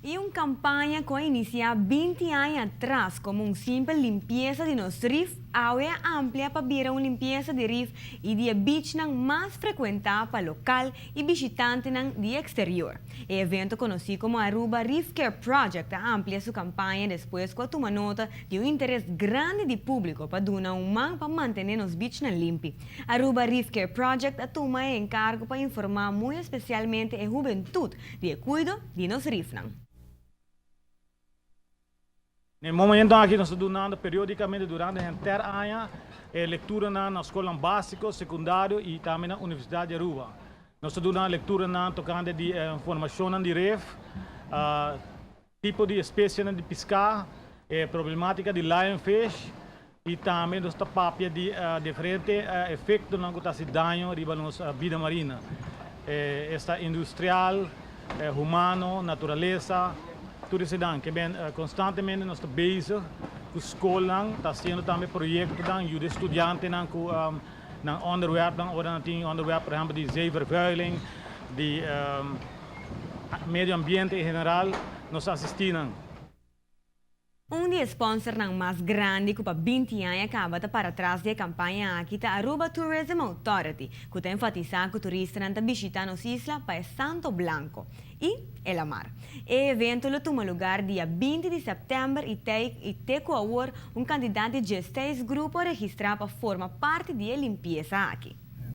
E un campaña cu a inicia 20 aña atras como un simpel limpiesa di nos rif, awe a amplia pa bira un limpiesa di rif y di e beachnan mas frecuenta pa local y bishitantenan di exterior. E evento conoci como Aruba Reef Care Project a amplia su campaña despues cu a tuma nota di un interes grandi di publico pa duna un man pa mantene nos beachnan limpi. Aruba Reef Care Project a tuma e encargo pa informa muy especialmente e hubentud di e cuido di nos rifnan. Na e momento aki nos ta dunando periodicamente durante henter aña e lecturanan na scolnan basico, secundario y tambe na Universidad di Aruba. Nos ta duna lecturanan tocante di formacionnan di rif, tipo di especienan di pisca, e problematica di lionfish y tambe nos ta papia di diferente efectonan cu ta haci daño riba nos bida marina. Esta industrial, humano, naturalesa, tur esey ke ben constantemente nos ta bezig cu scolnan, ta haciendo tambe proyectonan, yuda estudiantenan cu nan onderwerpnan, ora nan tin onderwerp, por ehempel, di zeevervuiling, di medio ambiente en general, nos ta asisti nan. Un di e sponsornan mas grandi cu pa 20 aña caba ta para tras di e campaña aki ta Aruba Tourism Authority, cu ta enfatisa cu turistanan ta bishita nos isla pa e santo blanco y e lama. E evento lo tuma luga dia 20 di september y te cu awor un cantidad di 16 grupo a registra pa forma parti di e limpiesa aki.